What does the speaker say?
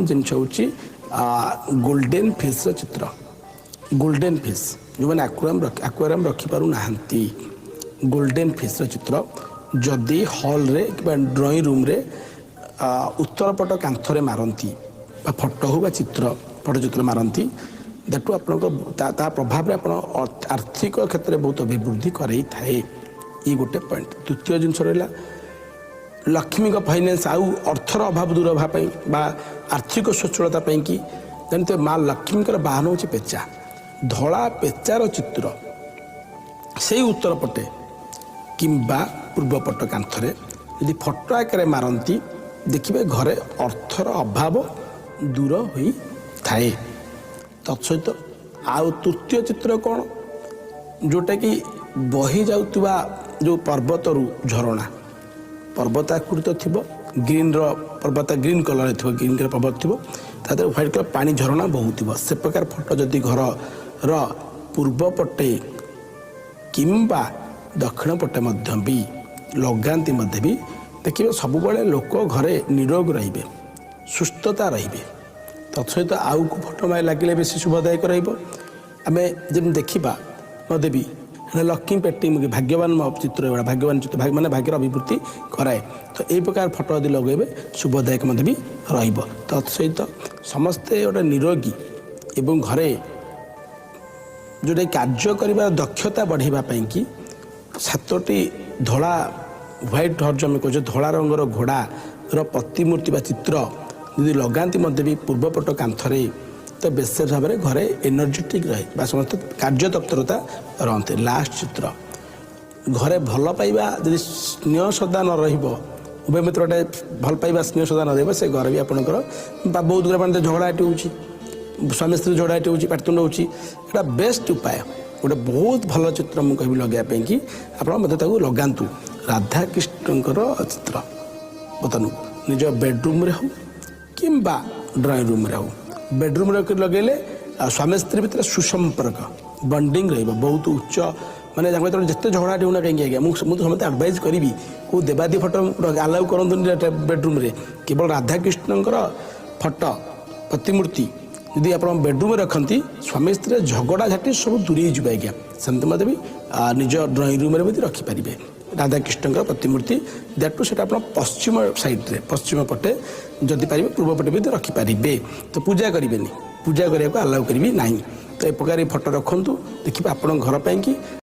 ଜିନିଷ ହେଉଛି ଗୋଲ୍ଡେନ୍ ଫିସ୍ର ଚିତ୍ର। ଗୋଲ୍ଡେନ୍ ଫିସ୍, ଯେଉଁମାନେ ଆକ୍ୱାରିୟମ୍ ରଖିପାରୁନାହାନ୍ତି, ଗୋଲ୍ଡେନ୍ ଫିସ୍ର ଚିତ୍ର ଯଦି ହଲ୍ରେ କିମ୍ବା ଡ୍ରଇଂ ରୁମ୍ରେ ଉତ୍ତର ପଟ କାନ୍ଥରେ ମାରନ୍ତି ବା ଫଟୋ ହଉ ବା ଚିତ୍ର, ଫଟୋଚିତ୍ର ମାରନ୍ତି, ଦ୍ୟାଟୁ ଆପଣଙ୍କ ତା ପ୍ରଭାବରେ ଆପଣ ଆର୍ଥିକ କ୍ଷେତ୍ରରେ ବହୁତ ଅଭିବୃଦ୍ଧି କରେଇଥାଏ। ଇଏ ଗୋଟେ ପଏଣ୍ଟ। ଦ୍ୱିତୀୟ ଜିନିଷ ରହିଲା ଲକ୍ଷ୍ମୀଙ୍କ ଫାଇନାନ୍ସ ଆଉ ଅର୍ଥର ଅଭାବ ଦୂର ହେବା ପାଇଁ ବା ଆର୍ଥିକ ସ୍ୱଚ୍ଛଳତା ପାଇଁକି ଜାଣିଥିବେ, ମା ଲକ୍ଷ୍ମୀଙ୍କର ବାହନ ହେଉଛି ପେଚା। ଧଳା ପେଚାର ଚିତ୍ର ସେଇ ଉତ୍ତର ପଟେ କିମ୍ବା ପୂର୍ବ ପଟ କାନ୍ଥରେ ଯଦି ଫଟୋ ଆକାରରେ ମାରନ୍ତି, ଦେଖିବେ ଘରେ ଅର୍ଥର ଅଭାବ ଦୂର ହୋଇଥାଏ। ତତ୍ସହିତ ଆଉ ତୃତୀୟ ଚିତ୍ର କ'ଣ, ଯେଉଁଟାକି ବହି ଯାଉଥିବା ଯେଉଁ ପର୍ବତରୁ ଝରଣା, ପର୍ବତ ଆକୃତ ଥିବ, ଗ୍ରୀନ୍ର ପର୍ବତ, ଗ୍ରୀନ୍ କଲର୍ ଥିବ, ଗ୍ରୀନ୍ କଲର୍ ପର୍ବତ ଥିବ, ତା ଦେହରେ ହ୍ୱାଇଟ୍ କଲର୍ ପାଣି ଝରଣା ବହୁଥିବ, ସେ ପ୍ରକାର ଫଟୋ ଯଦି ଘରର ପୂର୍ବ ପଟେ କିମ୍ବା ଦକ୍ଷିଣ ପଟେ ମଧ୍ୟ ବି ଲଗାନ୍ତି ମଧ୍ୟ ବି, ଦେଖିବେ ସବୁବେଳେ ଲୋକ ଘରେ ନିରୋଗ ରହିବେ, ସୁସ୍ଥତା ରହିବେ। ତତ୍ସହିତ ଆଉ କେଉଁ ଫଟୋ ଲାଗିଲେ ବେଶୀ ଶୁଭଦାୟକ ରହିବ? ଆମେ ଯେମିତି ଦେଖିବା ମଧ୍ୟ ବି ହେଲେ ଲକ୍ଷ୍ମୀ ପେଣ୍ଟିଂ, ଭାଗ୍ୟବାନ ଚିତ୍ର, ଏଗୁଡ଼ା ଭାଗ୍ୟବାନ ଚିତ୍ର, ମାନେ ଭାଗ୍ୟର ଅଭିବୃଦ୍ଧି କରାଏ। ତ ଏଇ ପ୍ରକାର ଫଟୋ ଯଦି ଲଗାଇବେ, ଶୁଭଦାୟକ ମଧ୍ୟ ବି ରହିବ। ତତ୍ ସହିତ ସମସ୍ତେ ଗୋଟେ ନିରୋଗୀ ଏବଂ ଘରେ ଯେଉଁଟା କାର୍ଯ୍ୟ କରିବାର ଦକ୍ଷତା ବଢ଼ାଇବା ପାଇଁକି ସାତୋଟି ଧଳା, ହ୍ୱାଇଟ୍ ହର୍ସ ଆମେ କହୁଛେ, ଧଳା ରଙ୍ଗର ଘୋଡ଼ାର ପ୍ରତିମୂର୍ତ୍ତି ବା ଚିତ୍ର ଯଦି ଲଗାନ୍ତି ମଧ୍ୟ ବି ପୂର୍ବପଟ କାନ୍ଥରେ, ତ ବିଶେଷ ଭାବରେ ଘରେ ଏନର୍ଜେଟିକ୍ ରହେ ବା ସମସ୍ତେ କାର୍ଯ୍ୟ ତତ୍ପରତା ରହନ୍ତି। ଲାଷ୍ଟ ଚିତ୍ର, ଘରେ ଭଲ ପାଇବା ଯଦି ସ୍ନେହ ଶ୍ରଦ୍ଧା ନ ରହିବ, ଉଭୟ ମିତ୍ର ଗୋଟେ ଭଲ ପାଇବା, ସ୍ନେହ ଶ୍ରଦ୍ଧା ନ ରହିବ, ସେ ଘରେ ବି ଆପଣଙ୍କର ବା ବହୁତ ଗୁଡ଼ା ମାନେ ଝଗଡ଼ା ଏଠି ହେଉଛି, ସ୍ୱାମୀ ସ୍ତ୍ରୀ ଝଗଡ଼ା ଏଠି ହେଉଛି, ପାଟିତୁଣ୍ଡ ହେଉଛି। ଏଇଟା ବେଷ୍ଟ ଉପାୟ, ଗୋଟେ ବହୁତ ଭଲ ଚିତ୍ର ମୁଁ କହିବି ଲଗାଇବା ପାଇଁକି, ଆପଣ ମଧ୍ୟ ତାକୁ ଲଗାନ୍ତୁ। ରାଧାକୃଷ୍ଣଙ୍କର ଚିତ୍ର ବର୍ତ୍ତମାନ ନିଜ ବେଡ଼ରୁମ୍ରେ ହଉ କିମ୍ବା ଡ୍ରଇଂ ରୁମ୍ରେ ହଉ, ବେଡ଼ରୁମ୍ରେ ଲଗେଇଲେ ଆଉ ସ୍ୱାମୀ ସ୍ତ୍ରୀ ଭିତରେ ସୁସମ୍ପର୍କ, ବଣ୍ଡିଙ୍ଗ ରହିବ ବହୁତ ଉଚ୍ଚ। ମାନେ ତାଙ୍କ ଭିତରେ ଯେତେ ଝଗଡ଼ା ହେଉନା କାହିଁକି ଆଜ୍ଞା, ମୁଁ ତ ସମସ୍ତେ ଆଡ଼ଭାଇଜ୍ କରିବି, କେଉଁ ଦେବାଦେବୀ ଫଟୋ ଆଲାଉ କରନ୍ତୁନି ବେଡ଼ରୁମ୍ରେ। କେବଳ ରାଧାକୃଷ୍ଣଙ୍କର ଫଟୋ ପ୍ରତିମୂର୍ତ୍ତି ଯଦି ଆପଣ ବେଡ଼ରୁମ୍ରେ ରଖନ୍ତି, ସ୍ୱାମୀ ସ୍ତ୍ରୀରେ ଝଗଡ଼ା ଝାଟି ସବୁ ଦୂରେଇ ଯିବ ଆଜ୍ଞା। ସେମିତି ମଧ୍ୟ ବି ନିଜ ଡ୍ରଇଂ ରୁମ୍ରେ ମଧ୍ୟ ରଖିପାରିବେ ରାଧାକୃଷ୍ଣଙ୍କର ପ୍ରତିମୂର୍ତ୍ତି। ଦ୍ୟାଟୁ ସେଇଟା ଆପଣ ପଶ୍ଚିମ ସାଇଡ଼୍ରେ, ପଶ୍ଚିମ ପଟେ ଯଦି ପାରିବେ, ପୂର୍ବ ପଟେ ବି ରଖିପାରିବେ। ତ ପୂଜା କରିବେନି, ପୂଜା କରିବାକୁ ଆଲାଉ କରିବି ନାହିଁ। ତ ଏ ପ୍ରକାର ଏ ଫଟୋ ରଖନ୍ତୁ, ଦେଖିବେ ଆପଣଙ୍କ ଘର ପାଇଁକି